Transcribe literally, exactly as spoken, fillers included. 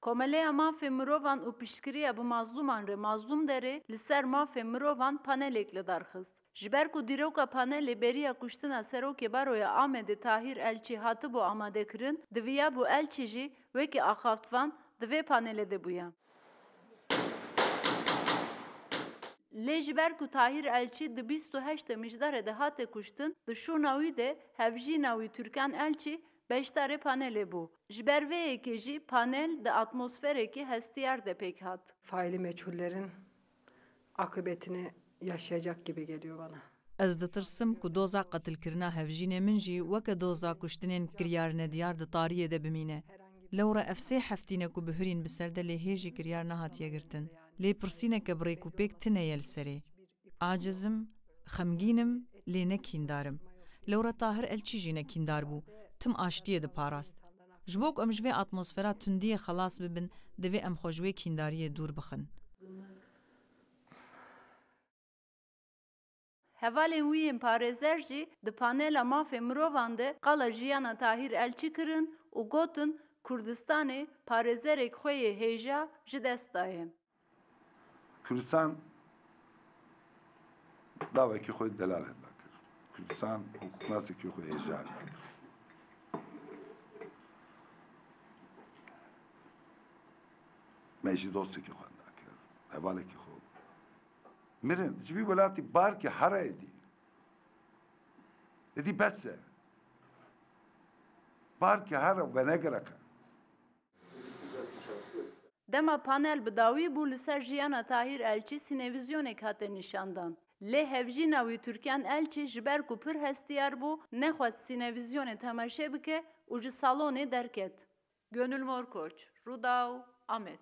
Komeleya Mafê Mirovan û Piştgiriya bi Mazlûman re Mazlûm Derê li ser mafê mirovan panelek li dar xist. Ji ber ku dîroka panelê beriya kuştina Serokê Baroya Amedê Tahîr Elçî hatibû amadekirin, diviyabû Elçî jî wekî axaftvan di vê panelê de bûya. Lê ji ber ku Tahîr Elçî di bîst û heştê Mijdarê de hate kuştin, di şûna wî de hevjîna wî Türkan Elçî beşdarê panelê bû. Ji ber vê yekê jî panel di atmosferekî hestiyar de pêk hat. Faili meçhullerin akıbetini yaşayacak gibi geliyor bana. Ez ditirsim ku doza qetilkirina hevjînê min jî weke doza kuştinên kiryar nediyar di tariyê de bimîne. Lewra ev sê heftî ne ku bihurîn bi ser de lê hê jî kiryar nehatiye girtin. Lê pirsîneke bi rêk û pêk tune ye li serê. Aciz im, xemgîn im, lê ne kîndar im. Lewra Tahir Elçî jî ne kîndar bû. Tim aştiyê diparast. Ji bo ku em ji vê atmosfera tundiyê xelas bibin, divê em xwe ji wê kîndariyê dûr bixin. Hevalên wî yên parêzer jî di panela mafê mirovan de qala jiyana Tahîr Elçî kirin û gotin, Kurdistanê parêzerek xwe yê hêja ji dest daye. Kurdistan dawekî xwe delalê dakir. Kurdistan hukuknasekî xwe hêja dakir. Me jî dostekî xwe dakir. Hevalekî xwe. Mirin, ji vî welatî barkê here êdî. Êdî bes e. Barkê here venegereke. Dema panel bi dawî bû, li ser jiyana Tahîr Elçî sînevîzyonek hate nîşandan. Lê hevjîna wî Türkan Elçî ji ber ku pir hestiyar bû, nexwest sînevîzyonê temaşe bike û ji salonê derket. Gönül Morkoç, Rûdaw, Amed.